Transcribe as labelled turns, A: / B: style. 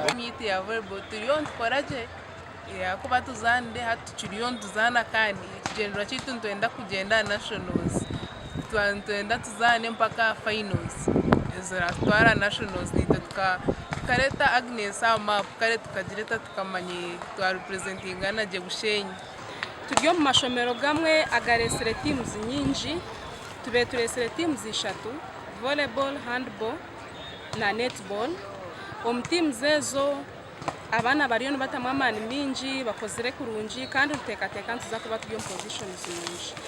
A: Tiimu yaitu ya volleyball turiyo nitukora gye ahakuba tuzaanire hati tukiriyo nituzaana kandi ekigyendererwa kyaitu nitwenda kugyenda aha nationals. Twaba nitwenda tuzaane mpaka aha finals eziratutwara nationals naitwe tukareeta Agnes aha maapu kare tukagireeta tukamanya twa representingana gye Bushenyi.
B: Turi omu mashomero gamwe agareetsire tiimuzi nyingi. Tubaire tureetsire tiimuzi ishatu, volleyball, handball na netball. Omu tiimuzi ezo abaana bariyo nibatamu amaani maingi, bakozire kurungi kandi nituteekateeka nituza kuba turi omu pozishonizi nungi.